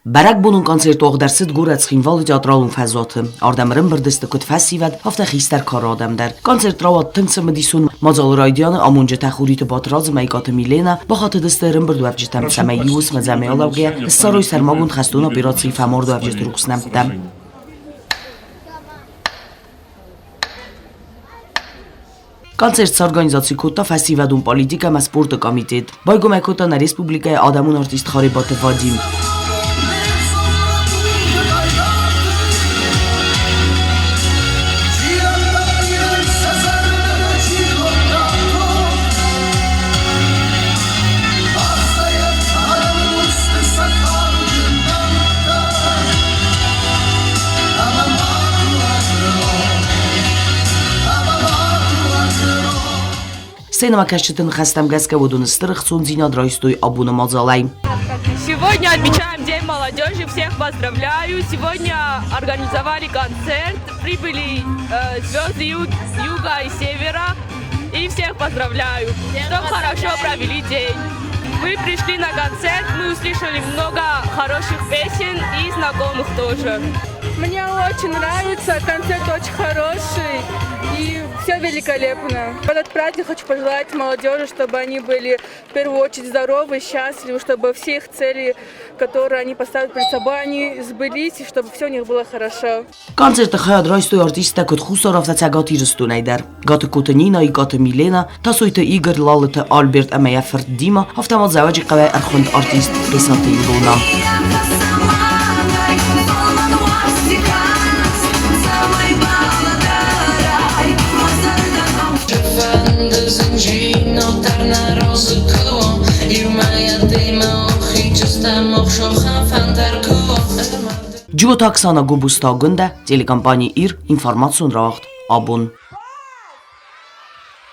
Бӕрӕгбонон концерт уагъд ӕрцыд горӕт Цхинвалы театралон фӕзуаты. Ардӕм ӕрӕмбырд сты куыд фӕсивӕд, афтӕ хистӕр кары адӕм дӕр. Концерт рауад тынг цымыдисон. Мадзалы райдианы амонджытӕ Хуриты Батрадз ӕмӕ Икъаты Милена бахатыдысты ӕрӕмбырдуӕвджытӕм, цӕмӕй иу уысмӕ дзӕмӕй алӕугӕйӕ ссарой сӕрмагонд хӕстон операцийы фӕмардуӕвджыты рухс нӕмттӕ. Концерт сорганизаци кодта фӕсивӕдон политикӕ ӕмӕ спорты комитет. Байгом ӕй кодта нӕ республикӕйы адӕмон артист Харебаты Вадим. Сценӕмӕкӕсджыты ныхӕстӕм гӕсгӕ уыдон стыр ӕхцондзинад райстой абоны мадзалӕй. Сегодня отмечаем День молодежи, всех поздравляю. Сегодня организовали концерт, прибыли звезды юга и севера. И всех поздравляю, чтобы хорошо провели день. Мы пришли на концерт, мы услышали много хороших песен и знакомых тоже. Мне очень нравится, концерт очень хороший и все великолепно. В этот праздник хочу пожелать молодежи, чтобы они были в первую очередь здоровы, счастливы, чтобы все их цели, которые они поставят перед собой, они сбылись, и чтобы все у них было хорошо. Концерты хайад райстой артисттӕ куыд Хуссар, афтӕ Цӕгат Ирыстонӕй дӕр. Гатыгкоты Нина, Икъаты Милена, Тасойты Игорь, Лалыты Альберт ӕмӕ йӕ фырт Дима, афтӕ ма Дзӕуӕджыхъӕуӕй ӕрхуынд артист Хъесаты Илона. Джиоты Оксана, Гобозты Агуындӕ, телекомпани Ир, информацион рауагъд Абон.